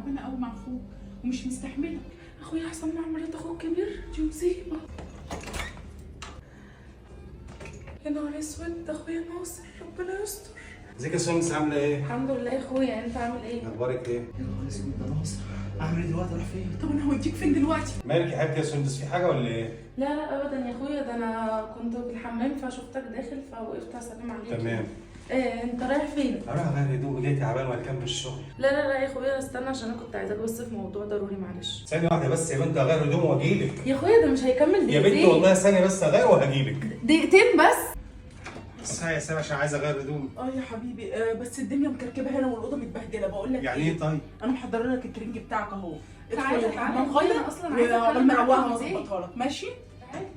تعبانة قوي مع اخوك ومش مستحمله. اخويا احسن مع مرات اخوك كبير، دي مصيبة. يا نهار اسود، ده اخويا ناصر، ربنا يستر. ازيك يا سندس، عامله ايه؟ الحمد لله يا اخويا، انت عامل ايه؟ اخبارك ايه؟ يا نهار اسود، ده ناصر. اعمل ايه دلوقتي؟ اروح فين؟ طب انا هوديك فين دلوقتي؟ مالك يا حبيبتي يا سندس، في حاجة ولا ايه؟ لا لا ابدا يا اخويا، ده انا كنت في الحمام فشفتك داخل فوقفت اسلم عليك. تمام. إيه انت رايح فين؟ هروح اغير هدومي، جاي تعبان وهكمل الشغل. لا لا لا يا اخويا استنى، عشان انا كنت عايزاك بس في موضوع ضروري، معلش. ثانية واحدة بس يا بنت، اغير هدومي واجيلك. يا اخويا ده مش هيكمل يا دقيقتين. بنت والله ثانية بس اغير وهجيلك. دقيقتين بس. بس يا سامي عشان عايز اغير هدومي. اه يا حبيبي، بس الدنيا مكركبه هنا والاوضه متبهدله. بقول لك يعني ايه؟ طيب انا محضرة لك الترنج بتاعك اهو. تعالى ادخل تعالى الحمام غير انا اصلا عايزه وعقبال ما اتكلم اروقها معاك. واظبطها لك، ماشي؟ تعالى.